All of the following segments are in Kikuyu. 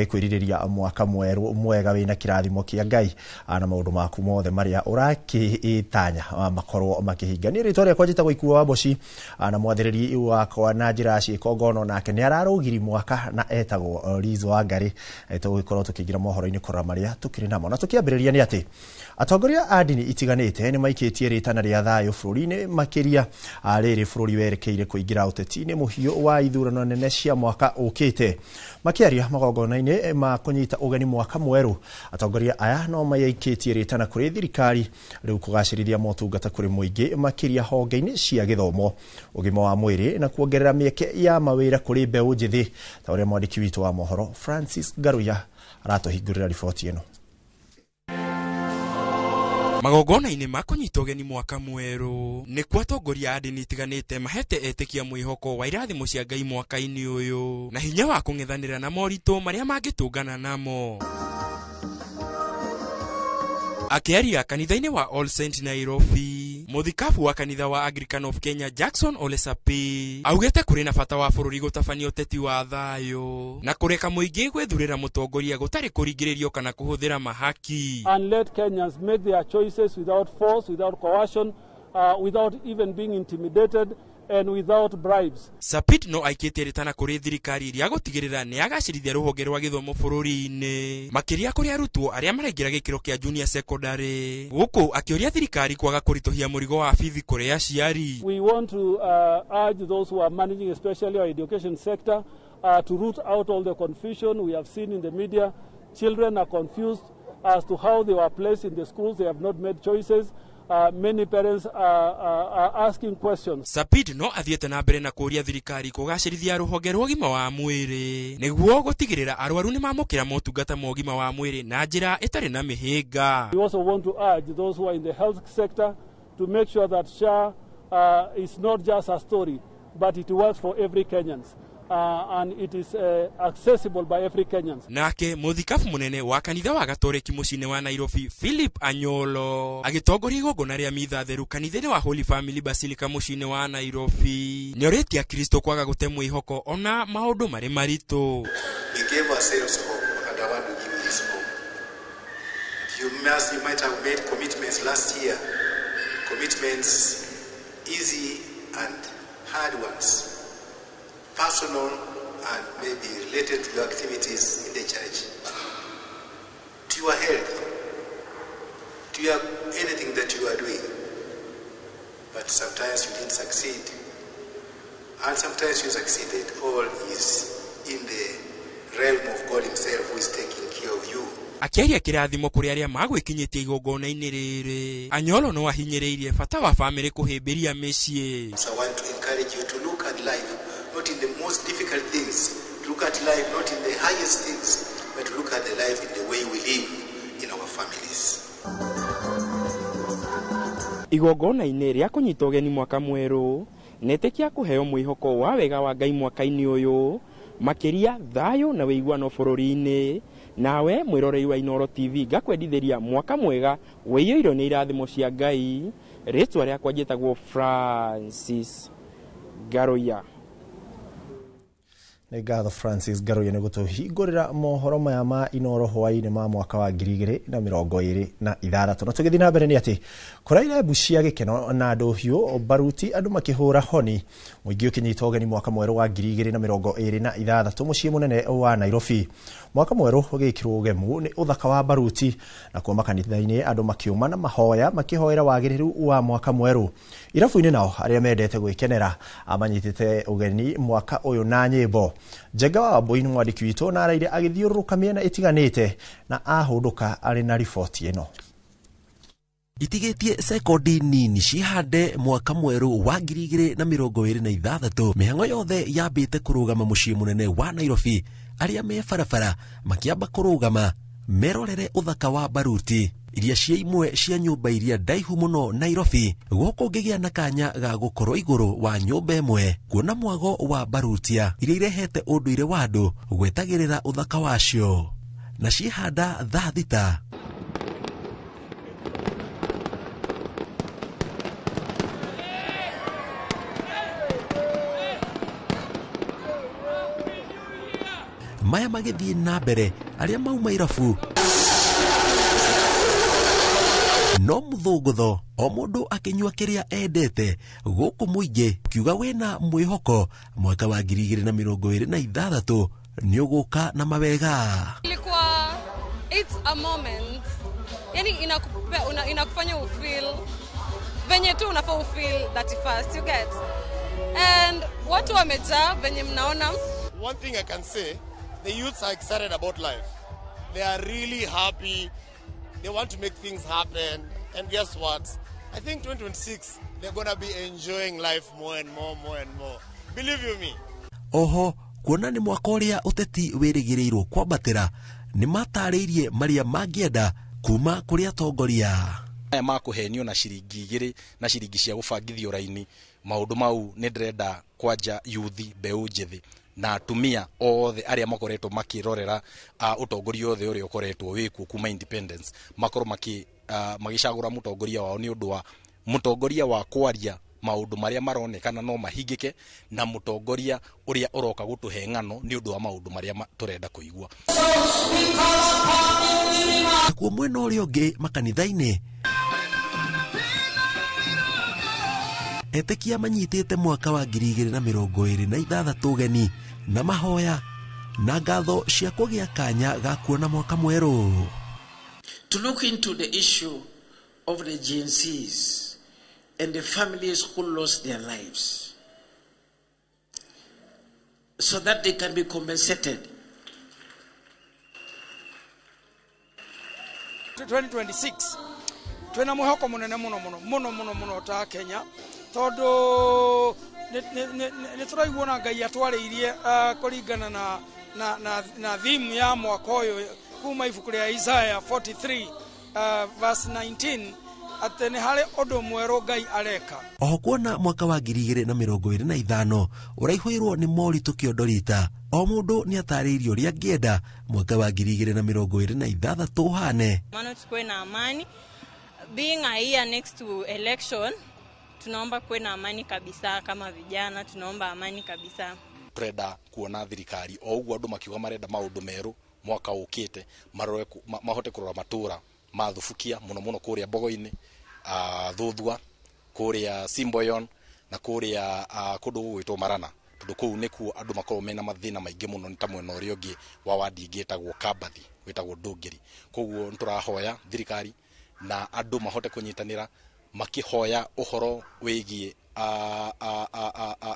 Kwĩrirĩria mwaka mwerũ mwega wĩna kĩrathimo kĩa Ngai na maũndũ maku mothe marĩa ũrakĩtanya makorwo makĩhinga. Niĩ rĩtwa rĩakwa njĩtagwo Ikuo wa Mboci na mwathĩrĩri wakwa na njĩra ya ciĩko ngono nake nĩ ararũgiri mwaka na etagwo Liz Wangari. Tũgũgĩkorwo tũkĩingĩra mohoro-inĩ kũrora marĩa tũkĩrĩ namo, na tũkĩambĩrĩria nĩ atĩ atongoria a ndini itiganĩte nĩ maikĩtie rĩtana rĩa thayũ bũrũri-inĩ, makĩria rĩrĩ bũrũri werekeire kũingĩra ũteti-inĩ mũhiũ wa ithurano nene cia mwaka ũkĩte. Makĩaria magongona-inĩ ma kũnyita ũgeni mwaka mwerũ, atongoria aya no maikĩtie rĩtana kũrĩ thirikari rĩu kũgacĩrithia motungata kũrĩ mũingĩ, makĩria honge-inĩ cia gĩthomo, ũgima wa mwĩrĩ na kuongerera mĩeke ya mawĩra kũrĩ mbeũ njĩthĩ, ta ũrĩa mwandĩki witũ wa mohoro Francis Ngaruya aratũhingũrĩra riboti ĩno. Magongona-inĩ ma kũnyita ũgeni mwaka mwerũ nĩkuo atongoria a ndini itiganĩte mahete etĩkia mwĩhoko wa irathimo cia Ngai mwaka-inĩ ũyũ na hinya wa kũng'ethanĩra na moritũ marĩa mangĩtũngana namo. Akĩaria kanitha-inĩ wa All Saint Nairobi, mũthikabu wa kanitha wa Anglican of Kenya Jackson Ole Sapii augĩte kũrĩ na bata wa bũrũri gũtabania ũteti wa thayũ na kũreka mũingĩ gwĩthurĩra mũtongoria gũtarĩ kũringĩrĩrio kana kũhũthĩra mahaki. And let Kenyans make their choices without force, without coercion, without even being intimidated and without bribes. Sapit no aikĩtie rĩtana kũrĩ thirikari rĩa gũtigĩrĩra nĩ yagacĩrithia rũhonge rwa gĩthomo bũrũri-inĩ, makĩria kũrĩ arutwo arĩa maraingĩra gĩkĩro kĩa junior secondary, gũkũ akĩũria thirikari kwaga kũritũhia mũrigo wa bithi kũrĩ aciari. We want to urge those who are managing especially our education sector to root out all the confusion we have seen in the media. Children are confused as to how they were placed in the schools. They have not made choices. Many parents are asking questions. Sapit no athiĩte na mbere na kũũria thirikari kũgacĩrithia rũhonge rwa ũgima wa mwĩrĩ nĩguo gũtigĩrĩra arwaru nĩ mamũkĩra motungata ma ũgima wa mwĩrĩ na njĩra ĩtarĩ na mĩhĩnga. We also want to urge those who are in the health sector to make sure that SHA is not just a story, but it works for every Kenyans. And it is accessible by every Kenyan. Nake mũthikabu mũnene wa kanitha wa Gatoreki mũciĩ-inĩ wa Nairobi Philip Anyolo agĩtongoria igongona rĩa mitha theru kanitha-inĩ wa Holy Family Basilica mũciĩ-inĩ wa Nairobi nĩorĩtie Akristo kwaga gũte mwĩhoko ona maũndũ marĩ maritũ. We gave ourselves hope, and I want to give you this hope. You might have made commitments last year, commitments easy and hard ones, personal and maybe related to your activities in the church, to your health, to your anything that you are doing. But sometimes you didn't succeed, and sometimes you succeeded. All is in the realm of God Himself, who is taking care of you. Akĩaria kĩrathimo kũrĩ arĩa magwĩkinyĩtie igongona-inĩ rĩrĩ, Anyolo no ahinyĩrĩirie bata wa bamĩrĩ kũhĩmbĩria mĩciĩ. So I want to encourage you to look at life not in the most difficult things, look at life not in the highest things, but look at the life in the way we live in our families. Igongona-inĩ rĩa kũnyita ũgeni mwaka mwerũ netĩkia kũheo mwĩhoko wa wega wa Ngai mwaka-inĩ ũyũ, makĩria thayũ na wĩiguano bũrũri-inĩ. Nawe mwĩrorei wa Inooro TV ngakwendithĩria mwaka mwega wĩiyũirwo nĩ irathimo cia Ngai. Rĩtwa rĩakwa njĩtagwo Francis Ngaruya. Nĩ ngatho Francis Ngaruya nĩ gũtũhingũrĩra mohoro maya ma Inooro hwaĩ-inĩ ma mwaka wa 2026. Na tũgĩthiĩ na mbere nĩ atĩ kũraire mbu cia gĩkeno na ndũhiũ baruti andũ makĩhũra honi mũingĩ ũkĩnyita ũgeni mwaka mwerũ wa 2026 mũciĩ mũnene wa Nairobi. Mwaka mwerũ ũgĩkĩrwo ũgemu nĩ ũthaka wa baruti, nakuo makanitha-inĩ andũ makĩũma na mahoya makĩhoera wagĩrĩru wa mwaka mwerũ. Irabu-inĩ nao arĩa mendete gwĩkenera manyitĩte ũgeni mwaka ũyũ na nyĩmbo. Njenga wa Wambui nĩ mwandĩki witũ na araire agĩthiũrũrũka mĩena ĩtiganĩte na ahũndũka arĩ na riboti ĩno. Itigĩtie sekondi nini cihande mwaka mwerũ wa 2026, mĩhang'o yothe yambĩte kũrũgama mũciĩ mũnene wa Nairobi. Arĩa me barabara makĩamba kũrũgama merorere ũthaka wa baruti iria cia imwe cia nyũmba iria ndaihu mũno Nairobi. Gũkũ ngĩgĩa na kanya ga gũkorwo igũrũ wa nyũmba ĩmwe kuona mwago wa barutia iria irehete ũndũire wa andũ gwetagĩrĩra ũthaka wacio na cihanda thaa 6. Maya magĩthiĩ na mbere arĩa mauma irabu no mũthũngũtho, o mũndũ akĩnyua kĩrĩa endete gũkũ mũingĩ kiuga wĩna mwĩhoko mwaka wa 2026 nĩ ũgũka na mawega. Ilikuwa it's a moment, yani inakufanya ufeel venye tu unafaa ufeel 31st, you get, and watu wamejaa venye mnaona. One thing I can say, the youths are excited about life. They are really happy. They want to make things happen. And guess what? I think 2026, they're going to be enjoying life more and more, more and more. Believe you me. Oho, kuona nĩ mwaka ũrĩa ũteti wĩrĩgĩrĩirwo kwambatĩra, nĩ matarĩirie marĩa mangĩenda kuma kũrĩ atongoria. Aya makũhenio na ciringi 2 na ciringi cia gũbangithio raini, maũndũ mau nĩ ndĩrenda kwanja yuthi, mbeũ njĩthĩ na atumia othe arĩa makoretwo makĩrorera ũtongoria othe ũrĩa ũkoretwo wĩkuo kuma independence, makorwo magĩcagũra mũtongoria wao nĩ ũndũ wa mũtongoria wa kwaria maũndũ marĩa maronekana no mahingĩke, na mũtongoria ũrĩa ũroka gũtũhe ng'ano nĩ ũndũ wa maũndũ marĩa tũrenda kũigua. Nakuo mwena ũrĩa ũngĩ makanitha-inĩ, etĩkia manyitĩte mwaka wa 2026 ũgeni na mahoya na ngatho cia kũgĩa kanya ga kuona mwaka mwerũ. To look into the issue of the Gen Zs and the families who lost their lives so that they can be compensated. 2026 twina mwihoko munene muno muno muno muno muno ta Kenya, tondu ni turaigua na Ngai atwarĩirie kũringana na theme ya mwaka ũyũ kuma ibuku rĩa Isaiah 43 verse 19 atĩ nĩ harĩ ũndũ mwerũ Ngai areka. Oho kuona mwaka wa 2025 ũraihũirwo nĩ moritũ kĩondo rita, o mũndũ nĩ atarĩirio ũrĩa angĩenda mwaka wa 2026 ũhane. Maana tukuwe na amani. Being a year next to election, tunaomba kuwe na amani kabisa. Kama vijana tunaomba amani kabisa. Turenda kuona thirikari o ũguo andũ makiuga marenda maũndũ merũ mwaka ũkĩte, marore mahote kũrora matũra mathubukia mũno mũno kũrĩa Mbogo-inĩ, Thuthua, kũrĩa Simboyon na kũrĩa kũndũ gũgwĩtwo Marana, tondũ kũu nĩkuo andũ makoragwo mena mathĩna maingĩ mũno, nĩ ta mwena ũrĩa ũngĩ wa wadi ĩngĩ ĩtagwo Kambathi, wĩtagwo Ndũngĩri. Koguo nĩtũrahoya thirikari na andũ mahote kũnyitanĩra makĩhoya ũhoro wĩgiĩ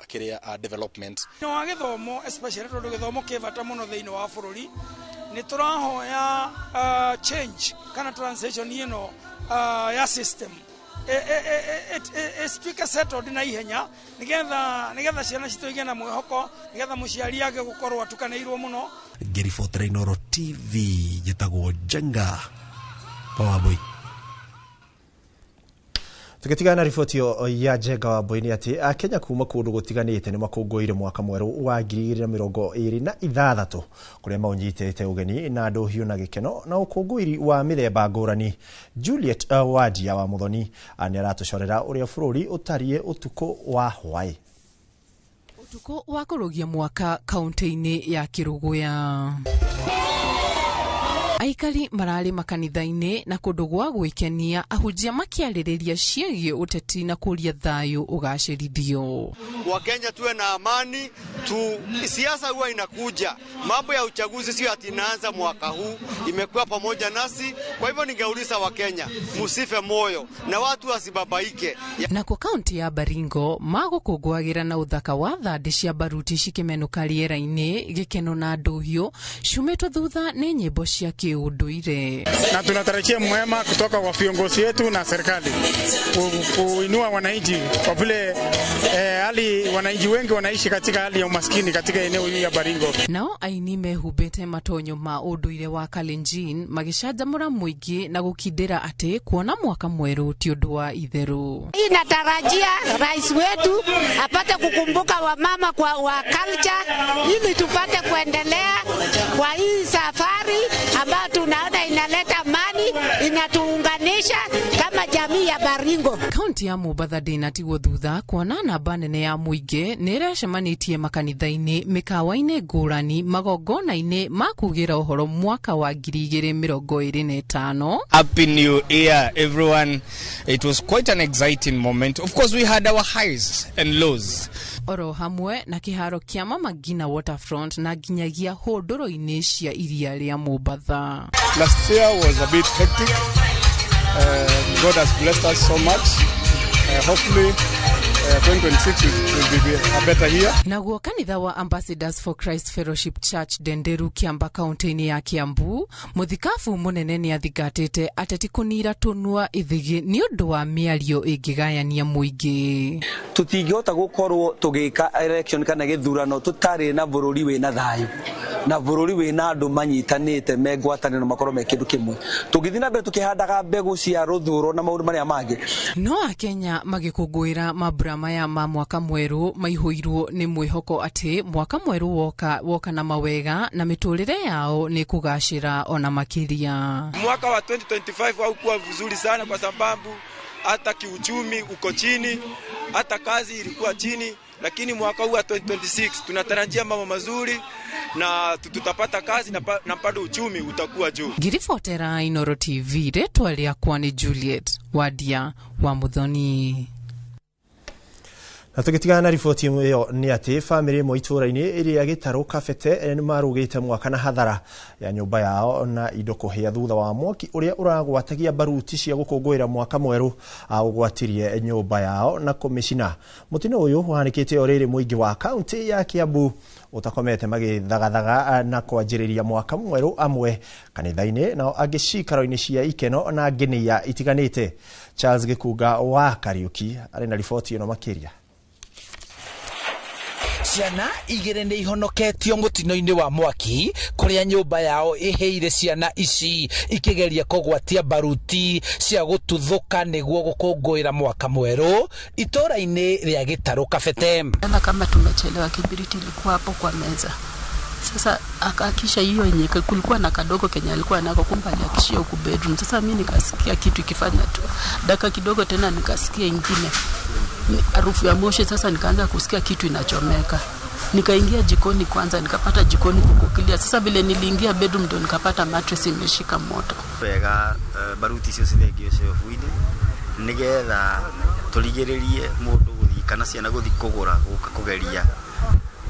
kĩrĩa development wa gĩthomo, especially tondũ gĩthomo kĩ bata mũno thĩinĩ wa bũrũri. Nĩ tũrahoya change kana transition ĩno ya system ĩtuĩke settled na ihenya, nĩgetha ciana citũ igĩe na mwĩhoko, nĩgetha mũciari age gũkorwo atukanĩirwo mũno. Ngĩribotera Inooro TV, njĩtagwo Njenga Wambui. Tũgĩtigana na riboti ĩyo ya Njenga Wambui nĩ atĩ Akenya kuma kũndũ gũtiganĩte nĩ makũngũĩire mwaka mwerũ wa 2026 kũrĩa maũnyitĩte ũgeni na ndũhiũ na gĩkeno na ũkũngũĩri wa mĩthemba ngũrani. Juliet Wadia wa Muthoni nĩ aratũcorera ũrĩa bũrũri ũtariĩ ũtukũ wa hwaĩ. Ũtukũ wa kũrũgia mwaka kaunti-inĩ ya Kĩrũgũya, aikari mararĩ makanitha-inĩ na kũndũ gwa gwĩkenia, ahunjia makĩarĩrĩria ciĩgiĩ ũteti na kũria thayũ ũgacĩrithio. Wakenya tuwe na amani tu. Siasa huwa inakuja, mambo ya uchaguzi sio ati inaanza mwaka huu, imekuwa pamoja nasi. Kwa hivyo ningeuliza Wakenya musife moyo na watu wasibabaike. Nako kaunti ya Baringo magũkũngũagĩra na ũthaka wa thandĩ cia baruti cikĩmenũka rĩera-inĩ, gĩkeno na ndũhiũ ciumĩtwo thutha nĩ nyĩmbo cia kĩũndũire. Na tunatarajia mwema kutoka kwa viongozi wetu na serikali kuinua wananchi, kwa vile hali wananchi wengi wanaishi katika hali ya umaskini katika eneo hili ya Baringo. Nao aini mehumbĩte matonyo ma ũndũire wa Kalenjin magĩcanjamũra mũingĩ na gũkindĩra atĩ kuona mwaka mwerũ ti ũndũ wa itherũ. Inatarajia rais wetu apate kukumbuka wamama kwa wa culture ili tupate kuendelea kwa hii safari ambayo tunaona inaleta amani, inatuunganisha kama jamii ya Baringo. Kaunti Kaunti ya Mombatha ndĩnatigwo thutha kuona namba nene ya mũingĩ nĩ ĩracemanĩtie makanitha-inĩ, mĩkawa-inĩ ngũrani, magongona-inĩ ma kugĩra ũhoro mwaka wa 2025. Happy New Year, everyone. It was quite an exciting moment. Of course, we had our highs and lows. Oro hamwe na kĩharo kĩa Mama Ngina Waterfront na nginyagia hũndũrũ-inĩ cia iria rĩa Mombatha. Last year was a bit hectic. God has blessed us so much. Hopefully, 2026 will be a better year. Naguo kanitha wa Ambassadors for Christ Fellowship Church Ndenderu, Kiamba, kaunti-inĩ ya Kiambu, mũthikabu mũnene nĩ athingatĩte ateti kũnira tũnua ithigi nĩ ũndũ wa mĩario ĩngĩgayania mũingĩ. Tũtingĩhota gũkorwo tũgĩka election kana gĩthurano tũtarĩ na bũrũri wĩna thayũ na bũrũri wĩna andũ manyitanĩte me ngwatanĩro, makorwo me kĩndũ kĩmwe. Tũngĩthiĩ na mbere tũkĩhandaga mbegũ cia rũthũro na maũndũ marĩa mangĩ. No Akenya magĩkũngũĩra mambura maya ma mwaka mwerũ maihũirwo nĩ mwĩhoko atĩ mwaka mwerũ woka woka na mawega na mĩtũrĩre yao nĩ kũgacĩra ona makĩria. Mwaka wa 2025 haukuwa vizuri sana kwa sababu hata kiuchumi uko chini, hata kazi ilikuwa chini, lakini mwaka huu wa 2026 tunatarajia mambo mazuri na tutapata kazi na bado uchumi utakuwa juu. Ngiribotera Inoro TV, rĩtwa rĩakwa nĩ Juliet Wadia wa Muthoni. Na tũgĩtigana na riboti ĩyo nĩ atĩ bamĩrĩ ĩmwe itũũra-inĩ ĩrĩa Gĩtarũ Kabete nĩ marũgĩte mwaka na hathara ya nyũmba yao na indo kũhĩa thutha wa mwaki ũrĩa ũragwatagia baruti cia gũkũngũĩra mwaka mwerũ ũgwatirie nyũmba yao na kũmĩcina. Mũtino ũyũ ũhanĩkĩte o rĩrĩ mũingĩ wa kaunti ya Kiambu ũtakomete magĩthagathaga na kwanjĩrĩria mwaka mwerũ, amwe kanitha-inĩ, nao angĩ cikaro-inĩ cia ikeno na ngĩnĩa itiganĩte. Charles Gĩkunga wa Kariũki arĩ na riboti ĩno makĩria. Ciana igĩrĩ nĩ ihonoketio mũtino-inĩ wa mwaki kũrĩa nyũmba yao ĩhĩire, ciana ici ikĩgeria kũgwatia baruti cia gũtuthũka nĩguo gũkũngũĩra mwaka mwerũ itũũra-inĩ rĩa Gĩtarũ Kabete. Na kama tumechelewa, kibiriti ilikuwa hapo kwa meza. Sasa akaakisha hiyo yenye kulikuwa na kadogo kenye alikuwa nako, kumbe aliakishia huku bedroom. Sasa mi nikasikia kitu ikifanya tu dakika kidogo, tena nikasikia ingine harufu ya moshi. Sasa nikaanza kusikia kitu inachomeka. Nikaingia jikoni kwanza, nikapata jikoni kuko clear. Sasa vile niliingia bedroom ndo nikapata mattress imeshika moto. Wega baruti icio cithengio cebu-inĩ nĩgetha tũrigĩrĩrie mũndũ gũthiĩ kana ciana gũthiĩ kũgũra gũka kũgeria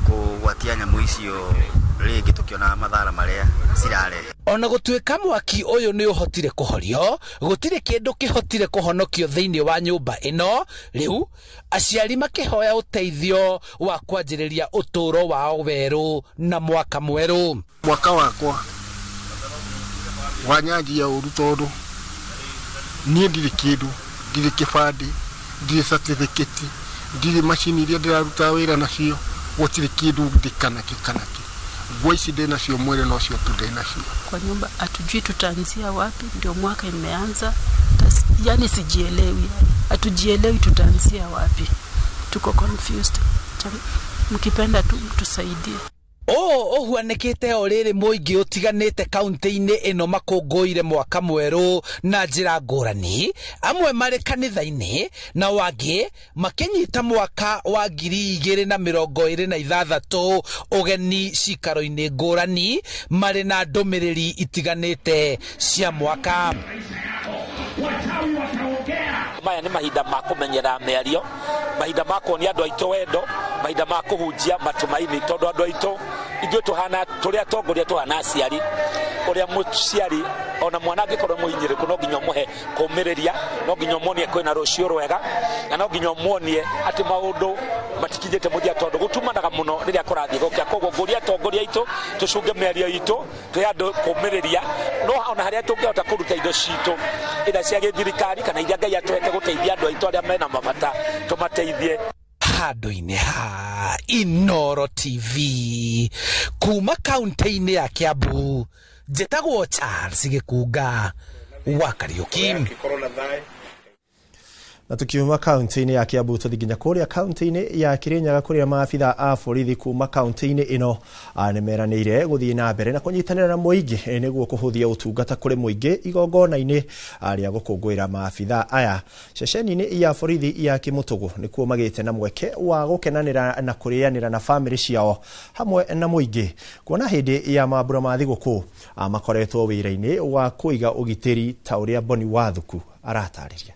kũgwatia nyamũ icio rĩngĩ, tũkĩonaga mathara marĩa cirarehe. Ona gũtuĩka mwaki ũyũ nĩ ũhotire kũhorio, gũtirĩ kĩndũ kĩhotire kũhonokio thĩinĩ wa nyũmba ĩno. Rĩu aciari makĩhoya ũteithio wa kwanjĩrĩria ũtũũro wao werũ na mwaka mwerũ. Mwaka wakwa wanyanjia ũru tondũ niĩ ndirĩ kĩndũ, ndirĩ kĩbandĩ, ndirĩ certificate, ndirĩ macini iria ndĩraruta wĩra nacio, gũtirĩ kĩndũ ndĩ kana kĩ kana kĩ. Nguo ici ndĩ nacio mwĩrĩ nocio tu ndĩ nacio. Kwa nyumba hatujui tutaanzia wapi, ndio mwaka imeanza. Yani sijielewi, hatujielewi tutaanzia wapi, tuko confused. Mkipenda tu mtusaidie. Ũũ ũhuanĩkĩte o rĩrĩ mũingĩ ũtiganĩte kaunti-inĩ ĩno makũngũĩire mwaka mwerũ na njĩra ngũrani, amwe marĩ kanitha-inĩ na wangĩ makĩnyita mwaka wa 2026 ũgeni cikaro-inĩ ngũrani marĩ na ndũmĩrĩri itiganĩte cia mwaka. Maya nĩ mahinda ma kũmenyera mĩario, mahinda ma kuonia andũ aitũ wendo, mahinda ma kũhunjia matumaini, tondũ andũ aitũ ithuĩ tũhana tũrĩ atongoria, tũhana aciari, ũrĩa mũciari ona mwana angĩkorwo mũhinyĩrĩku no nginya ũmũhe kũmĩrĩria, no nginya ũmuonie kwĩna rũciũ rwega, na no nginya ũmuonie atĩ maũndũ matikinyĩte mũthia, tondũ gũtumanaga mũno rĩrĩa kũrathiĩ gũkĩa. Koguo ngũria atongoria aitũ tũcunge mĩario itũ, twĩ andũ kũmĩrĩria, no ona harĩa tũngĩhota kũruta indo citũ ira cia gĩthirikari kana iria Ngai atũhete gũteithia andũ aitũ arĩa mena mabata, tũmateithie. Handũ-inĩ ha Inoro TV kuma kaunti-inĩ ya Kiambu, njĩtagwo Charles Gĩkunga wa Kariũki. Na tukiuma kaunti-inĩ ya Kiambu tũthiĩ nginya kũrĩa kaunti-inĩ ya Kirinyaga kũrĩa maabitha a borithi kuma kaunti-inĩ ĩno nĩ meranĩire gũthiĩ na mbere na kũnyitanĩra na mũingĩ nĩguo kũhũthia ũtungata kũrĩ mũingĩ igongona-inĩ rĩa gũkũngũĩra maabitha aya. Ceceni-inĩ ya borithi ya Kĩmũtũgũ nĩkuo magĩte na mweke wa gũkenanĩra na kũrĩanĩra na bamĩrĩ ciao hamwe na mũingĩ, kuona hĩndĩ ya mambura ma thigũkũ makoretwo wĩra-inĩ wa kũiga ũgitĩri ta ũrĩa Boni Wathuku aratarĩria.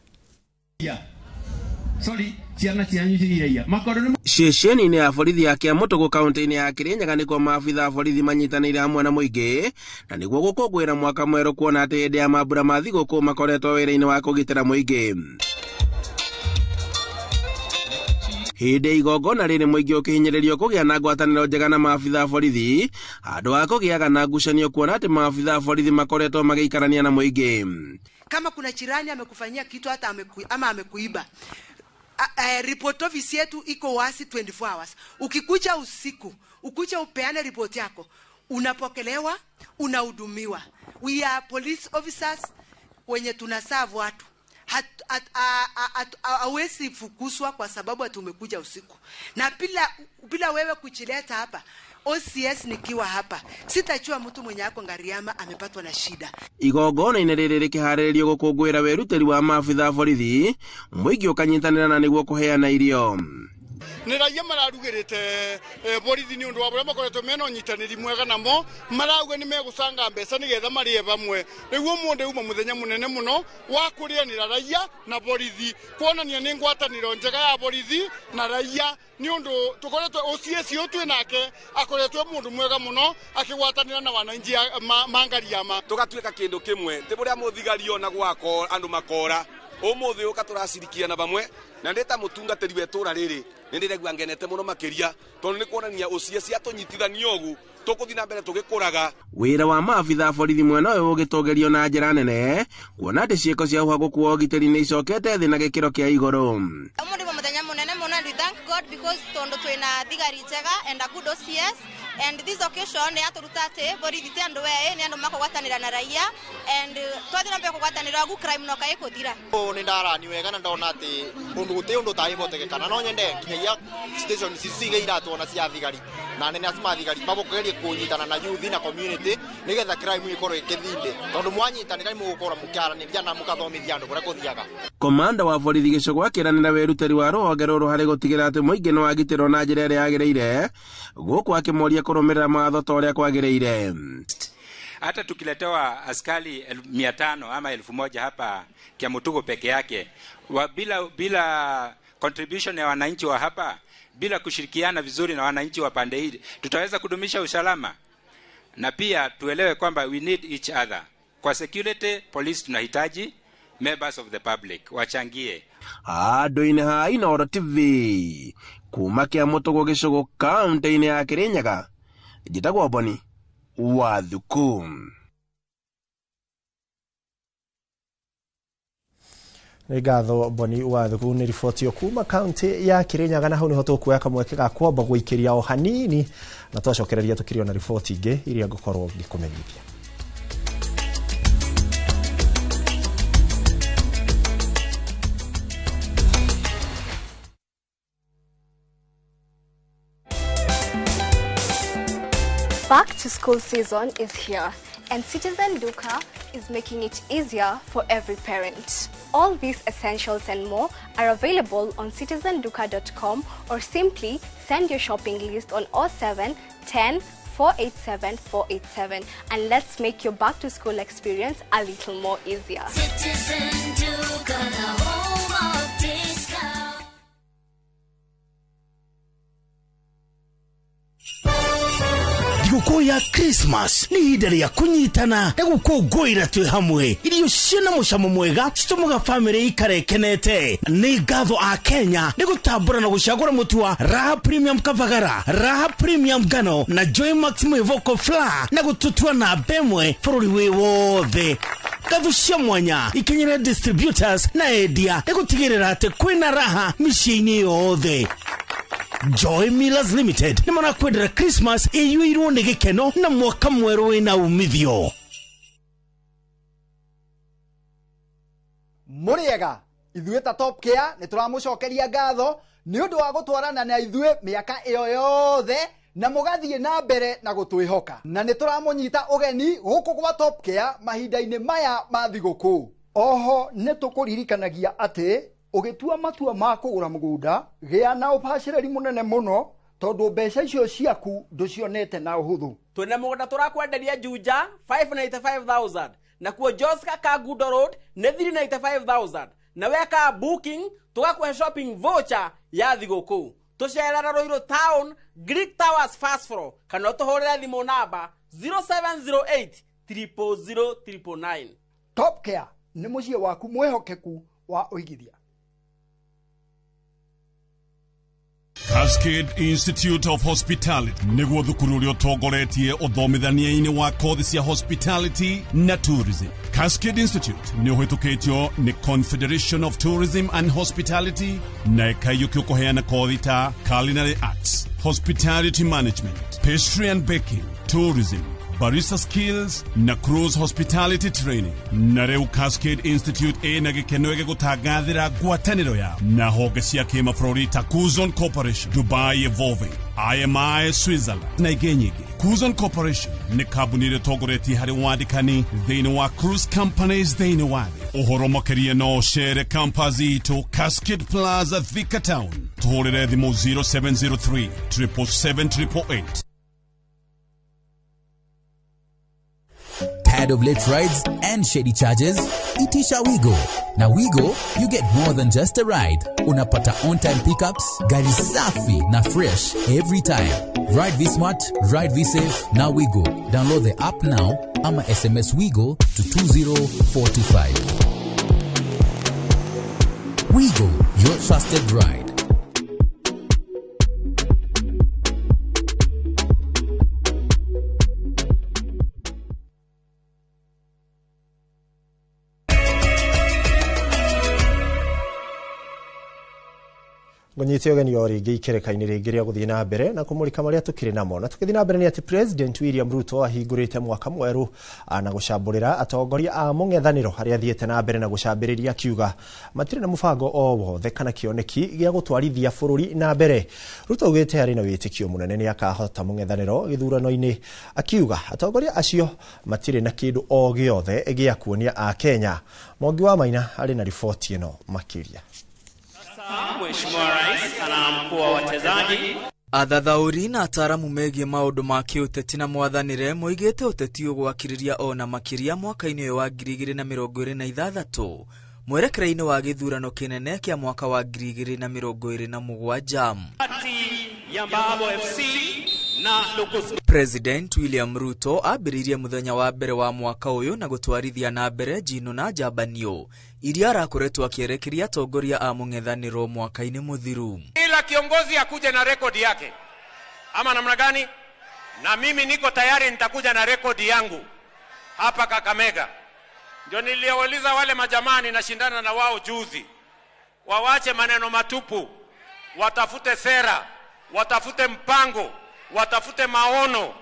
Ceceni-inĩ ya borithi ya Kĩamũtũgũ kaunti-inĩ ya Kĩrĩnyaga nĩkuo maabitha a borithi manyitanĩire hamwe na mũingĩ na nĩguo gũkũngũĩra mwaka mwerũ, kuona atĩ hĩndĩ ya mambura ma thigũkũ makoretwo wĩra-inĩ wa kũgitĩra mũingĩ. Hĩndĩ ya igongona rĩrĩ mũingĩ ũkĩhinyĩrĩrio kũgĩa na ngwatanĩro njega na maabitha a borithi handũ ha kũgĩaga na ngucanio, kuona atĩ maabitha a borithi makoretwo magĩikarania na mũingĩ. Kama kuna jirani amekufanyia kitu hata ama amekuiba, report office yetu iko wazi 24 hours. Ukikuja usiku, ukuja upeane report yako, unapokelewa, unahudumiwa. We are police officers wenye tunaserve watu. Hawezi fukuzwa kwa sababu tumekuja usiku. Na bila wewe kuchileta hapa, OCS nikiwa hapa, sitajua mtu mwenye ako Ngariama amepatwa na shida. Igongona-inĩ rĩrĩ rĩkĩharĩrĩrio gũkũngũĩra wĩrutĩri wa maabitha a borithi, mũingĩ ũkanyitanĩra na nĩguo kũheana irio. Nĩ raia mararugĩrĩte borithi nĩ ũndũ wa ũrĩa makoretwo mena ũnyitanĩri mwega namo, marauga nĩ megũcanga mbeca nĩgetha marĩe bamwe. Rĩu ũmũthĩ uma mũthenya mũnene mũno wa kũrĩanĩra raia na borithi, kuonania nĩ ngwatanĩro njega ya borithi na raia, nĩ ũndũ tũkoretwo OCS ũyũ twĩ nake akoretwo e mũndũ mwega mũno akĩgwatanĩra na wananchi ma Ngariama. Tũgatuĩka kĩndũ kĩmwe, ti bũrĩa mũthigari onagwo andũ makora. Ũmũthĩ ũka tũracirikiana bamwe na ndĩ ta mũtungatĩri wa itũra rĩrĩ nĩ ndĩraigua ngenete mũno makĩria tondũ nĩ kuonania OCS atũnyitithania ũguo tũkũthiĩ na mbere tũgĩkũraga. Wĩra wa maabitha a borithi mwena ũyũ ũgĩtũgĩrio na njĩra nene, kuona atĩ ciĩko cia ũhagũku wa ũgitĩri nĩ icokete thĩ na gĩkĩro kĩa igũrũ. Ũmũthĩ mũthenya mũnene mũno and we thank God because tondu twina thigari njega and a good OCS, and this occasion nĩ yatũruta atĩ borithi ti andũ eĩ, nĩ andũ makũgwatanĩra na raia, and twathiĩ na mbere kũgwatanĩra ũguo crime no kaĩkũthira. Nĩ ndarani wega na ndona atĩ ũndũ gũtĩ ũndũ ũtangĩhotekeka, no nyende nginyagia station ici cige iratũ ona cia thigari na anene acio ma thigari mabũkũgerie kũnyitana na youth na community nĩgetha crime ĩkorwo ĩkĩthinde, tondũ mwanyitanĩra nĩ mũgũkorwo mũkĩaranĩria na mũkathomithia andũ kũrĩa kũthiaga. Komanda wa borithi gĩcũgũ akĩranĩra wĩrutĩri wa rũhonge rũrũ harĩ gũtigĩrĩra atĩ mũingĩ nĩ wagitĩrwo na njĩra ĩrĩa yagĩrĩire, gũkũ akĩmoria kũrũmĩrĩra mawatho ta ũrĩa kwagĩrĩire. Hata tukiletewa askari 500 ama 1000 hapa Kiamutugu peke yake wa bila contribution ya wananchi wa hapa, bila kushirikiana vizuri na wananchi wa pande hili, tutaweza kudumisha usalama? Na pia tuelewe kwamba we need each other. Kwa security police tunahitaji members of the public wachangie. Handũ-inĩ ha Inooro TV kuma Kĩamũtũgũ gĩcũgũ kaunti-inĩ ya Kĩrĩnyaga, njĩtagwo Boni Wathuku. Nĩ ngatho Boni Wathuku nĩ riboti kuma kaunti ya Kĩrĩnyaga, na hau nĩho tũkuoya kamweke ga kwamba gũikĩria o hanini na twacokereria tũkĩrĩ na riboti ingĩ iria ngũkorwo ngĩkũmenyithia. Back to school season is here, and Citizen Duka is making it easier for every parent. All these essentials and more are available on citizenduka.com, or simply send your shopping list on 07 10 487 487, and let's make your back to school experience a little more easier. Citizen Duka, the home of discount. Thigũkũ ya Christmas nĩ ihinda rĩa kũnyitana na gũkũngũĩra twĩ hamwe. Irio ciĩna mũcamo mwega citũmaga bamĩrĩ ikare ĩkenete. Nĩ ngatho a Kenya nĩ gũtambũra na gũcagũra mũtu wa Raha Premium Kavagara, Raha Premium Ngano na Joy Max Mwĩvoko Flour na gũtũtua namba ĩmwe bũrũri wĩ wothe. Ngatho cia mwanya ikinyĩre distributors na endia nĩ gũtigĩrĩra atĩ kwĩna raha mĩciĩ-inĩ yothe. Joy Millers Limited nĩ marakwendera Christmas ĩiyũirwo nĩ gĩkeno na mwaka mwerũ wĩna umithio. Mũrĩega Ithuĩ ta Top Care nĩ tũramũcokeria ngatho nĩ ũndũ wa gũtwarana na ithuĩ mĩaka ĩyo yothe na mũgathiĩ na mbere na gũtwĩhoka. Na nĩ tũramũnyita ũgeni gũkũ gwa Top Care mahinda-inĩ maya ma thigũkũ. Oho nĩ tũkũririkanagia atĩ ũgĩtua matua ma kũgũra mũgũnda gĩa na ũbacĩrĩri mũnene mũno tondũ mbeca icio ciaku ndũcionete na ũhũthũ. Twĩna mũgũnda tũrakwenderia Juja 595,000 nakuo Joska Kangundo Road nĩ 395,000 na weka booking tũgakũhe shopping voucher ya thigũkũ. Tũcerera Ruiru Town Greek Towers first floor kana ũtũhũrĩre thimũ namba 0708 000 999. Top Care nĩ mũciĩ waku mwĩhokeku wa ũigithia. Cascade Institute of Hospitality nĩguo thukuru ũrĩa ũtongoretie ũthomithania-inĩ wa kothi cia hospitality na tourism. Cascade Institute nĩ ũhĩtũkĩtio nĩ Confederation of Tourism and Hospitality na ĩkaiyũkio kũheana kothi ta culinary arts, hospitality management, pastry and baking, tourism, barista skills na cruise hospitality training. Na rĩu Cascade Institute ĩna gĩkeno gĩgũtangathĩra ngwatanĩro yao na honge cia kĩmabũrũri ta Kuzon Corporation, Dubai Evolving, IMI Switzerland na ingĩ nyingĩ. Kuzon Corporation nĩ kambuni ĩrĩa ĩtongoretie harĩ wandĩkani thĩinĩ wa cruise companies thĩinĩ wa thĩ. Ũhoro makĩria no ũcere campus itũ Cascade Plaza, Thika Town. Tũhũrĩre thimũ 0703 777 888. Tired of late rides and shady charges? Itisha Wigo. Na Wigo, you get more than just a ride. Unapata on-time pickups, gari safi na fresh every time. Ride V-Smart, ride V-Safe, na Wigo. Download the app now ama SMS Wigo to 20425. Wigo, your trusted ride. Ngũnyite ũgeni o rĩngĩ ikereka-inĩ rĩngĩ rĩa gũthiĩ na mbere na kũmũrĩka marĩa tũkĩrĩ namo. Na tũkĩthiĩ na mbere nĩ atĩ President William Ruto ahingũrĩte mwaka mwerũ na gũcambũrĩra atongoria a mũng'ethanĩro arĩa athiĩte na mbere na gũcambĩrĩria akiuga matirĩ na mũbango o wothe kana kĩoneki gĩa gũtwarithia bũrũri na mbere. Ruto augĩte arĩ na wĩtĩkio mũnene nĩ akahota mũng'ethanĩro gĩthurano-inĩ, akiuga atongoria acio matirĩ na kĩndũ o gĩothe gĩa kuonia Akenya. Mwangi wa Maina arĩ na riboti ĩno makĩria. Mheshimiwa Rais anaamkua wachezaji. Athathaũri na ataaramu megiĩ maũndũ ma kĩũteti na mwathanĩre moigĩte ũteti ũgwakĩrĩria ona makĩria mwaka-inĩ ũyũ wa 2026 mwerekera-inĩ wa gĩthurano kĩnene kĩa mwaka wa 2027. Ya Mbabo FC na Lukus. President William Ruto ambĩrĩirie mũthenya wa mbere wa mwaka ũyũ na gũtwarithia na mbere njino na njambanio iria arakoretwo akĩerekeria atongoria a mũng'ethanĩro mwaka-inĩ mũthiru. Kila kiongozi akuje na rekodi yake ama namna gani? Na mimi niko tayari, nitakuja na rekodi yangu hapa Kakamega. Ndio niliwauliza wale majamani nashindana na wao juzi, wawache maneno matupu, watafute sera, watafute mpango, watafute maono.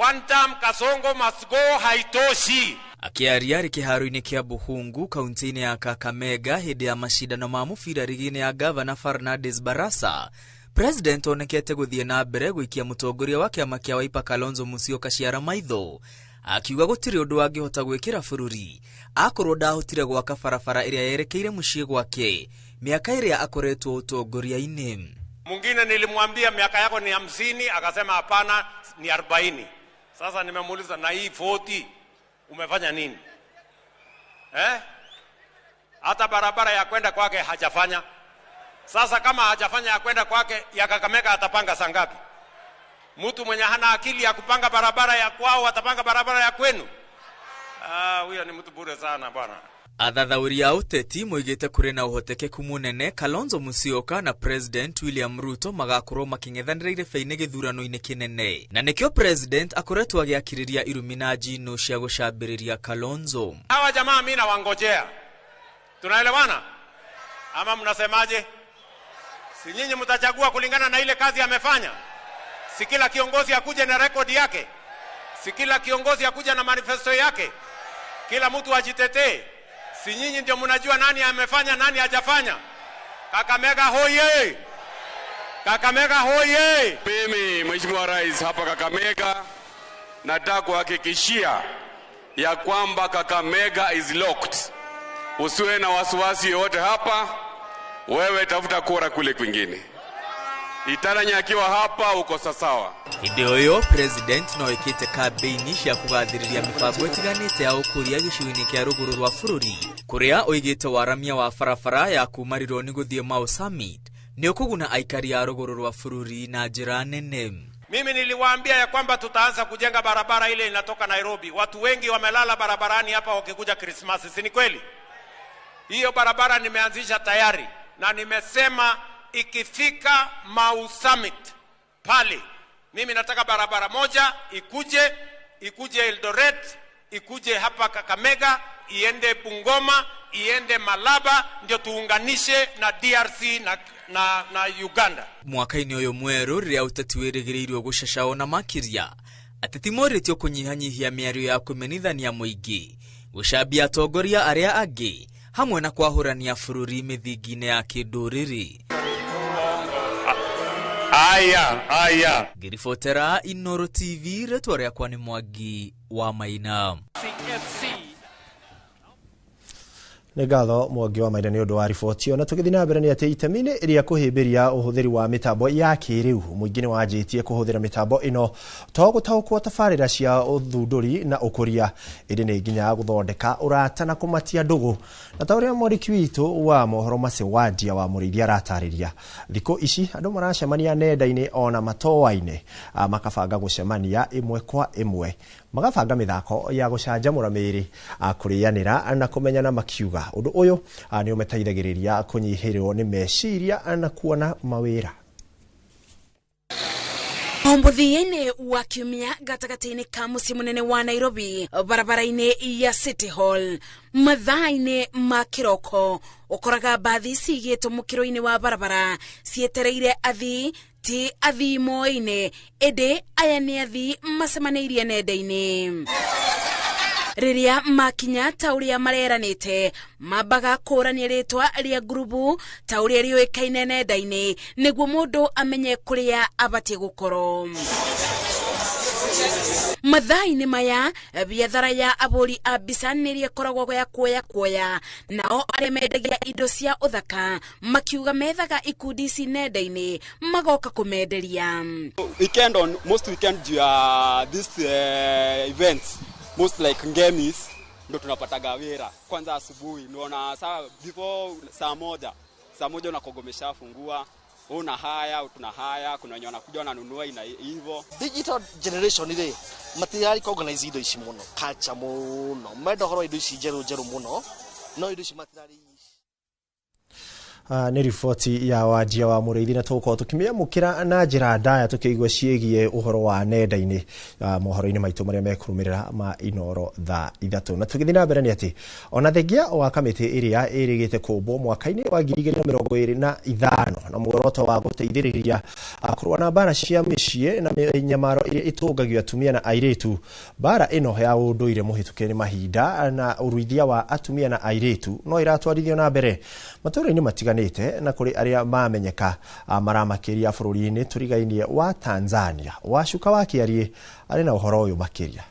One term Kasongo must go haitoshi. Akiaria arĩ kĩharo-inĩ kĩa Buhungu kaunti-inĩ ya Kakamega hĩndĩ ya macindano ma mũbira rigi-inĩ ya Gavana Fernandes Barasa, President onekete gũthiĩ na mbere gũikia mũtongoria wa kĩama kĩa Wiper Kalonzo Musyoka ciara maitho, akiuga gũtirĩ ũndũ angĩhota gwĩkĩra bũrũri akorwo ndahotire gwaka barabara ĩrĩa yerekeire mũciĩ gwake mĩaka ĩrĩa akoretwo ũtongoria-inĩ. Mwingine nilimwambia miaka yako ni 50, akasema hapana ni 40. Sasa nimemuuliza na hii 40 umefanya nini? Hata barabara ya kwenda kwake hajafanya. Sasa kama hajafanya ya kwenda kwake, ya Kakamega atapanga saa ngapi? Mtu mwenye hana akili ya kupanga barabara ya kwao atapanga barabara ya kwenu? Huyo ni mtu bure sana bwana. Athathaũri a ũteti moigĩte kũrĩ na ũhotekeku mũnene Kalonzo Musyoka na President William Ruto magakorwo makĩng'ethanĩra irebe-inĩ gĩthurano-inĩ kĩnene, na nĩkĩo President akoretwo agĩakĩrĩria irumi na njino cia gũcambĩrĩria Kalonzo. Hawa jamaa mimi nawangojea. Tunaelewana? Ama mnasemaje? Si nyinyi mtachagua kulingana na ile kazi amefanya? Si kila kiongozi akuje na rekodi yake? Si kila kiongozi akuje na manifesto yake? Kila mtu ajitetee. Si nyinyi ndio mnajua nani amefanya nani hajafanya? Kakamega hoye! Kakamega hoye! Mimi Mheshimiwa Rais hapa Kakamega nataka kuhakikishia ya kwamba Kakamega is locked. Usiwe na wasiwasi yoyote hapa, wewe tafuta kura kule kwingine. Itaranya akiwa hapa uko sawa. Hĩndĩ o ĩyo president no ĩkĩte kambĩini cia kũgathĩrĩria mĩbango ĩtiganĩte ya ũkũria gĩcigo-inĩ kĩa rũgũrũ rwa bũrũri kũrĩa oigĩte waramia wa barabara ya kuma Rironi gũthiĩ Mau Summit nĩ ũkũguna aikari a rũgũrũ rwa bũrũri na njĩra nene. Mimi niliwaambia ya kwamba tutaanza kujenga barabara ile inatoka Nairobi. Watu wengi wamelala barabarani hapa wakikuja Krismasi, si ni kweli? Hiyo barabara nimeanzisha tayari na nimesema ikifika Mau Summit pale, mimi nataka barabara moja ikuje Eldoret, ikuje hapa Kakamega, iende Bungoma, iende Malaba, ndio tuunganishe na DRC na Uganda. Mwaka-inĩ ũyũ mwerũ rĩrĩa ũteti wĩrĩgĩrĩirwo gũcaca ona makĩria, ateti morĩtio kũnyihanyihia mĩario ya kũmenithania mũingĩ, gũcambia atongoria arĩa angĩ hamwe na kwahũrania bũrũri mĩthingi-inĩ ya kĩndũrĩrĩ. Aya, aya. Ngĩribotera Inoro TV, rĩtwa rĩakwa nĩ Mwangi wa Maina. Nĩ ngatho Mwangi wa Maina nĩ ũndũ wa riboti ĩyo. Na tũgĩthiĩ na mbere nĩ atĩ itemi-inĩ rĩa kũhĩmbĩria ũhũthĩri wa mĩtambo ya kĩrĩu, mũingĩ nĩ wanjĩtie kũhũthĩra mĩtambo ĩno to gũtaũkwo tabarĩra cia ũthundũri na ũkũria, ĩndĩ nĩ nginya gũthondeka ũrata na kũmatia ndũgũ. Na ta ũrĩa mwandĩki witũ wa mohoro Mercy Wandia wa Mũrĩithi aratarĩria, thikũ ici andũ maracemania nenda-inĩ ona matoa-inĩ, makabanga gũcemania ĩmwe kwa ĩmwe, magabanga mĩthako ya gũcanjamũra mĩĩrĩ, kũrĩanĩra na kũmenyana, makiuga ũndũ ũyũ nĩ ũmateithagĩrĩria kũnyihĩrwo nĩ meciria na kuona mawĩra. Mũthia-inĩ wa kiumia gatagatĩ-inĩ ka mũciĩ mũnene wa Nairobi, barabara-inĩ ya City Hall, mathaa-inĩ ma kĩroko ũkoraga mbathi cigĩtwo mũkĩro-inĩ wa barabara cietereire athii, ti athii moĩ-inĩ, ĩndĩ aya nĩ athii macemanĩirie nenda-inĩ. Rĩrĩa makinya ta ũrĩa mareranĩte, mambaga kũrania rĩtwa rĩa ngurubu ta ũrĩa rĩũĩkaine nenda-inĩ nĩguo mũndũ amenye kũrĩa abatiĩ gũkorwo. Mathaa-inĩ maya biathara ya abũri a mbica nĩrĩa ĩkoragwo ya kuoya kuoya, nao arĩa mendagia indo cia ũthaka makiuga methaga ikundi ici nenda-inĩ magoka kũmenderia. Weekend on most weekend juu ya this events most like ngemis ndo tunapataga wira. Kwanza asubuhi unaona saa before saa moja unakogomesha fungua, una haya tuna haya, kuna wenye wanakuja wananunua ina hivyo. Digital generation ile matirari organize indo ici muno culture muno menda horo indo ici njeru njeru muno no indo ici matirari. Nĩ riboti ya Wanjia wa Mũrĩithi, na tũgũkorwo tũkĩmĩamũkĩra na njĩra ndaya tũkĩigua ciĩgiĩ ũhoro wa nenda-inĩ mohoro-inĩ maitũ marĩa mekũrũmĩrĩra ma Inoro thaa 3. Na tũgĩthiĩ na mbere nĩ atĩ ona thengia wa kamĩtĩ ĩrĩa ĩrĩgĩte kũmbwo mwaka-inĩ wa 2025 na muoroto wa gũteithĩrĩria kũrũa na mbara cia mĩciĩ na mĩnyamaro ĩrĩa ĩtũngagio atumia na airĩtu, mbara ĩno ya ũndũire mũhĩtũke nĩ mahinda na ũruithia wa atumia na airĩtu no ĩratwarithio na mbere matũũra-inĩ matiganĩte na kũrĩ arĩa mamenyeka maramakĩria bũrũri-inĩ tũrigainie wa Tanzania. Wacuka wa Kĩariĩ arĩ na ũhoro ũyũ makĩria.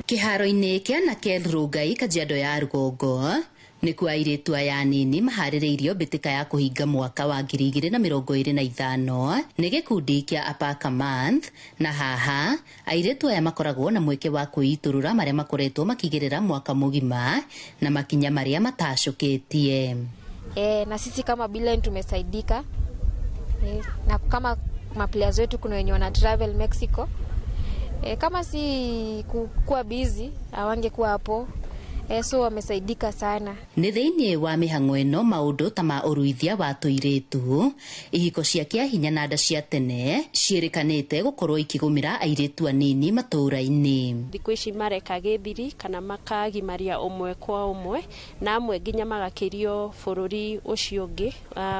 Kĩharo-inĩ kĩa Nakel Rongai Kajiado ya rũgongo nĩkuo airĩtu aya anini maharĩrĩirio mbĩtĩka ya kũhinga mwaka wa 2025 nĩ gĩkundi kĩa Apaka Month, na haha airĩtu aya makoragwo na mweke wa kwĩitũrũra marĩa makoretwo makĩgerera mwaka mũgima na makinya marĩa matacũkĩtie. Na sisi kama Beeline tumesaidika, na kama maplayers wetu kuna wenye wana travel Mexico, kama si kuwa busy hawangekuwa hapo. So wamesaidika sana. Nĩ thĩinĩ wa mĩhang'o ĩno maũndũ ta ma ũruithia wa tũirĩtu, ihiko cia kĩahinya na nda cia tene ciĩrĩkanĩte gũkorwo ikĩgũmĩra airĩtu anini matũũra-inĩ. Thikũ ici mareka gĩthiri kana makagimaria ũmwe kwa ũmwe, na amwe nginya magakĩrio bũrũri ũcio ũngĩ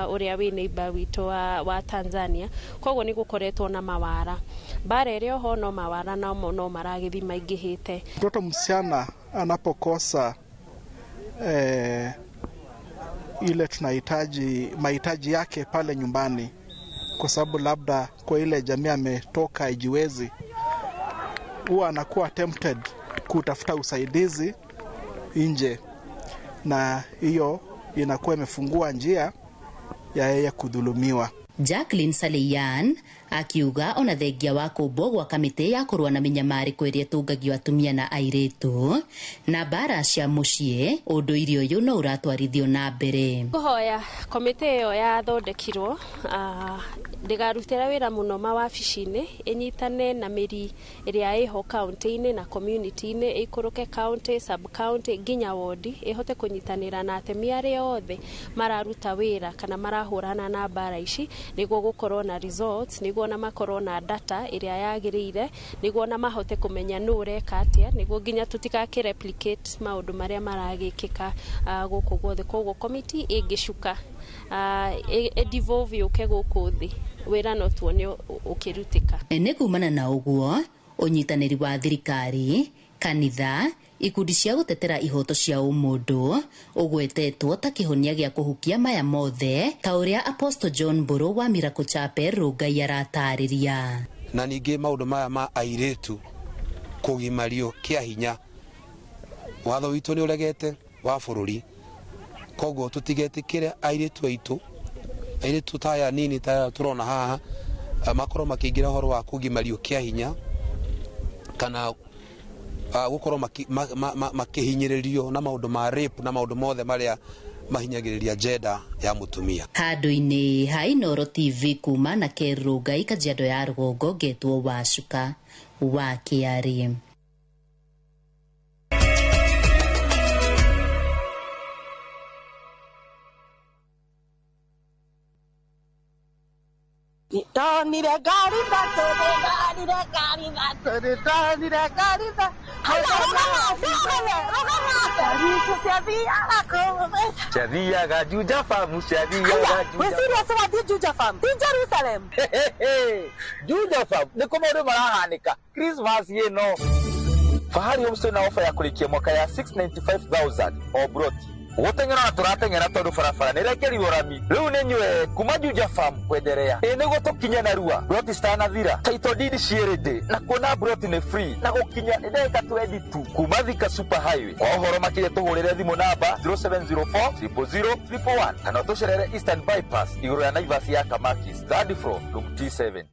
ũrĩa wĩ neighbor witũ wa Tanzania. Koguo nĩ gũkoretwo na mawara, mbara ĩrĩ oho no mawara namo no maragĩthiĩ maingĩhĩte. Mtoto msichana anapokosa ile tunahitaji mahitaji yake pale nyumbani, kwa sababu labda kwa ile jamii ametoka ijiwezi, huwa anakuwa tempted kutafuta usaidizi nje, na hiyo inakuwa imefungua njia ya yeye kudhulumiwa. Jacqueline Salian akiuga ona thengia wa kũmbwo gwa kamĩtĩ ya kũrũa na mĩnyamarĩko ĩrĩa ĩtũngagio atumia na airĩtu na mbara cia mũciĩ, ũndũire ũyũ no ũratwarithio na mbere. Kũhoya komĩtĩ ĩyo yathondekirwo ndĩgarutĩra wĩra mũno mawabici-inĩ, ĩnyitane na mĩri ĩrĩa ĩho kaunti-inĩ na community-inĩ, ĩikũrũke county, sub county nginya wodi, ĩhote kũnyitanĩra na atemi arĩa othe mararuta wĩra kana marahũrana na mbara ici, nĩguo gũkorwo na results, nĩguo na makorwo na data ĩrĩa yagĩrĩire, nĩguo na mahote kũmenya nũ ũreka atĩa, nĩguo nginya tũtigakĩ replicate maũndũ marĩa maragĩkĩka gũkũ guothe. Koguo committee ĩngĩcuka ĩdevolve yũke gũkũ thĩ, wĩra no tuone ũkĩrutĩka. Nĩ kumana na ũguo ũnyitanĩri wa thirikari, kanitha, ikundi cia gũtetera ihoto cia ũmũndũ ũgwetetwo ta kĩhonia gĩa kũhukia maya mothe, ta ũrĩa Apostle John Mburu wa Miracle Chapel Rongai aratarĩria. Na ningĩ maũndũ maya ma airĩtu kũgimario kĩa hinya, watho witũ nĩ ũregete wa bũrũri, koguo tũtigetĩkĩre airĩtu aitũ, airĩtu ta aya nini ta tũrona haha, makorwo makĩingĩra ũhoro wa kũgimario kĩa hinya kana gũkorwo makĩhinyĩrĩrio na maũndũ ma rape na maũndũ mothe marĩa mahinyagĩrĩria gender ya mũtumia. Handũ-inĩ ha Inooro TV kuma na Rongai, Kajiado ya rũgongo, ngetwo Wacuka wa Kĩarĩ. Ndonire ngari ithatũ, ndonire ngari ithatũ, ndonire ngari ithatũ. Ciathiaga Juja Farm, ciathiaga Juja. Wĩ serious wathiĩ Juja Farm? Ti Jerusalem. Juja Farm nĩkuo maũndũ marahanĩka Christmas ĩno. Fahari Homestay na ofa ya kũrĩkia mwaka ya 695,000 o broti. Gũteng'era na tũrateng'era tondũ barabara nĩrekerirwo rami. Rĩu nĩ nyue kuma Juja Farm kwenderea. Ĩ nĩguo tũkinye narua. Broti citanathira. Title deed ciĩ ready na kuona broti nĩ free na gũkinya nĩ ndagĩka 20 tu kuma Thika Super Highway. Kwa ũhoro makĩria tũhũrĩre thimũ namba 0704 000 111 kana ũtũcerere Eastern Bypass igũrũ ya Naivas ya Kamakis, third floor, room T7.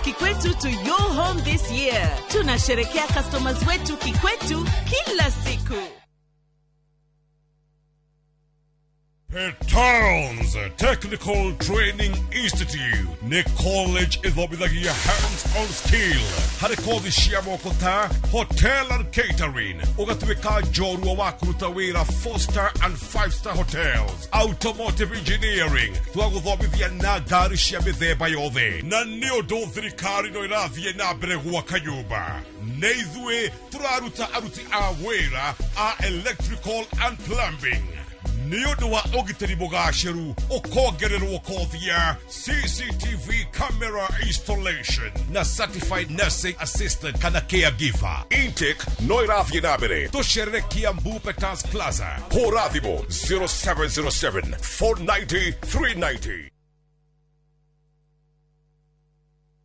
Kikwetu to your home this year. Tunasherekea customers wetu Kikwetu kila siku. Petons Technical Training Institute nĩ college ĩthomithagia hands-on skill harĩ kothi cia moko ta hotel and catering, ũgatuĩka njorua wa kũruta wĩra 4-star and 5-star hotels, automotive engineering, twagũthomithia na ngari cia mĩthemba yothe, na nĩ ũndũ thirikari no ĩrathiĩ na mbere gwaka nyũmba. Nĩ ithuĩ tũraruta aruti a wĩra a electrical and plumbing. Nĩ ũndũ wa ũgitĩri mũgacĩru ũkongererwo kothi ya CCTV camera installation na certified nursing assistant kana caregiver. Intake no ĩrathiĩ na mbere. Tũcerere Kiambu Peters Plaza. Hũra thimũ 0707 490 390.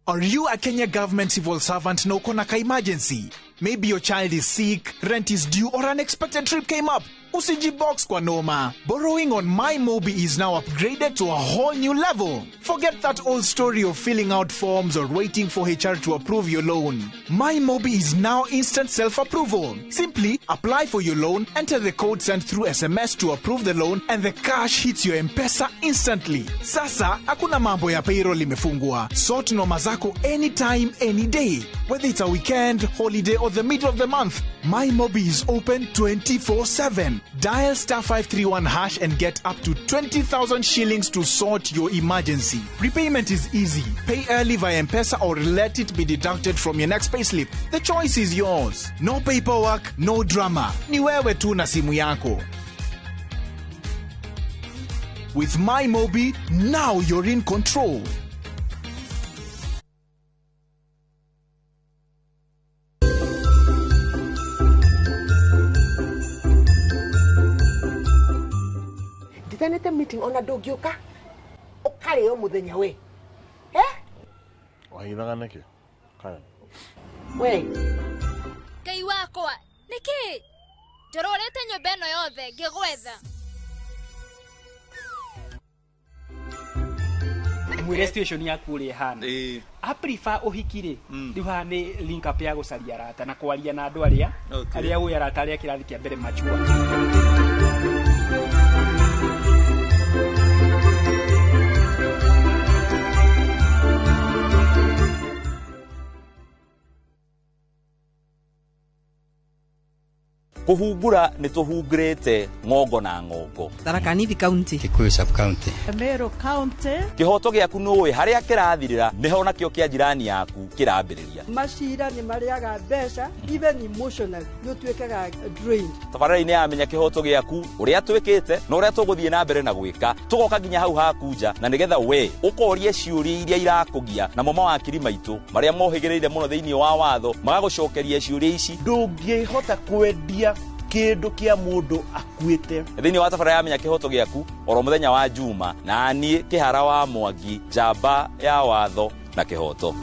Are you a Kenya government civil servant na uko na ka emergency? Maybe your child is sick, rent is due, or an unexpected trip came up. Usijibox kwa noma. Borrowing on MyMobi is now upgraded to a whole new level. Forget that old story of filling out forms or waiting for HR to approve your loan. MyMobi is now instant self-approval. Simply apply for your loan, enter the code sent through SMS to approve the loan, and the cash hits your M-Pesa instantly. Sasa, hakuna mambo ya payroll imefungwa. Sort noma zako anytime, any day. Whether it's a weekend, holiday, or the middle of the month, MyMobi is open 24/7. Dial star 531 hash and get up to 20,000 shillings to sort your emergency. Repayment is easy. Pay early via M-Pesa or let it be deducted from your next payslip. The choice is yours. No paperwork, no drama. Ni wewe tu na simu yako. With MyMobi, now you're in control. Nditanĩte meeting ona ndũngĩũka ũkarĩo mũthenya we eh? Wahithaga nĩkĩ? Karen. We Ngai wakwa nĩkĩ njororete nyũmba ĩno yothe ngĩgwetha. Mwĩre situation yaku ũrĩa ĩhana. A prefer ũhiki rĩ, rĩu haha nĩ link up ya gũcaria arata na kwaria na andũ arĩa arĩa ũĩ arata arĩa kĩrathi kĩa mbere machua. Kuhungura nĩ tũhungurĩte ng'ongo na ng'ongo. Tharaka Nithi County, Kikuyu sub county, Meru County. Kĩhoto gĩaku nũĩ harĩa kĩrathirĩra nĩho nakĩo kĩa jirani yaku kĩrambĩrĩria. Macira nĩ marĩaga mbeca, even emotionally nĩ ũtuĩkaga drained. Tabarĩra-inĩ ya Menya Kĩhoto Gĩaku ũrĩa twĩkĩte na ũrĩa tũgũthiĩ na mbere na gwĩka, tũgoka nginya hau haku nja na nĩgetha we ũkorie ciũria iria irakũgia, namo mawakiri maitũ marĩa mohĩgĩrĩire mũno thĩinĩ wa watho magagũcokeria ciũria ici. Ndũngĩhota kwendia kĩndũ kĩa mũndũ akuĩte. Thĩinĩ wa tabarĩra ya Menya Kĩhoto Gĩaku oro mũthenya wa Juma, na niĩ Kĩhara wa Mwangi, njamba ya watho na kĩhoto.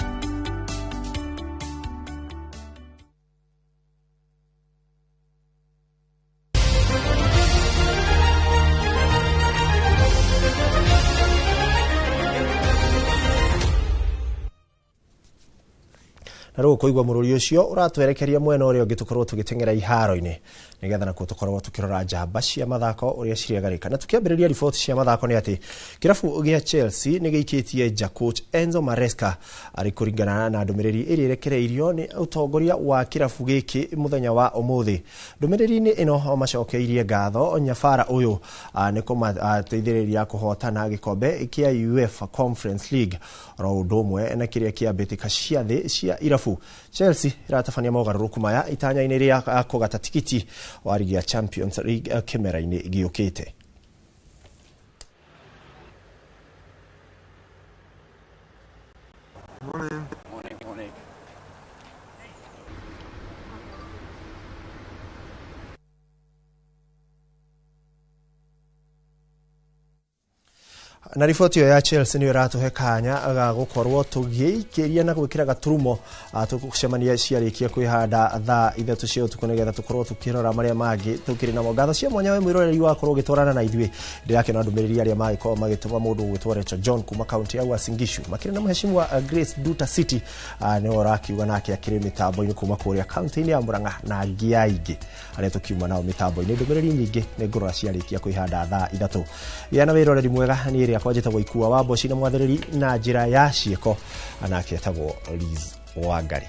Na rĩu kũigua mũrũri ũcio ũratwerekeria mwena ũrĩa ũngĩ tũkorwo tũgĩteng'era iharo-inĩ nĩgetha nakuo tũkorwo tũkĩrora njamba cia mathako ũrĩa ciregarĩka. Na tũkĩambĩrĩria riboti cia mathako nĩ atĩ kĩrabu gĩa Chelsea nĩ gĩikĩtie nja coach Enzo Maresca arĩ kũringana na ndũmĩrĩri ĩrĩa ĩrekereirio nĩ ũtongoria wa kĩrabu gĩkĩ mũthenya wa ũmũthĩ. Ndũmĩrĩri-inĩ ĩno macokeirie ngatho nyabara ũyũ nĩ kũmateithĩrĩria kũhotana gĩkombe kĩa UEFA Conference League oro ũndũ ũmwe na kĩrĩa kĩa mbĩtĩka cia thĩ cia irabu. Chelsea iratabania mogarũrũku maya itanya-inĩ rĩa kũgata tikiti wa ligi ya Champions League kĩmera-inĩ gĩũkĩte. Morning. Morning, morning. Na riboti ĩyo ya Chelsea nĩyo ĩratũhe kanya ga gũkorwo tũgĩikĩria na gwĩkĩra gaturumo tũgũcemania ciarĩkia kwĩhanda thaa 3 cia ũtukũ nĩgetha tũkorwo tũkĩrora marĩa mangĩ tũkĩrĩ namo. Ngatho cia mwanya we mwĩroreri wakorwo ũgĩtwarana na ithuĩ, ndĩrakena ndũmĩrĩri arĩa magĩkorwo magĩtũma mũndũ ũgwĩtwo Rachel John kuma kaunti ya Uasin Gishu, makĩrĩ na mheshimiwa Grace Duta City nĩwe ũrakiuga nake akĩrĩ mĩtambo-inĩ kuma kũrĩa kaunti-inĩ ya Murang'a na angĩ aingĩ arĩa tũkiuma nao mĩtambo-inĩ. Ndũmĩrĩri nyingĩ nĩ ngũrora ciarĩkia kwĩhanda thaa 3. Gĩa na wĩroreri mwega. Niĩ rĩakwa njĩtagwo Ikua wa Mboci na mwathĩrĩri na njĩra ya ciĩko nake etagwo Liz Wangari.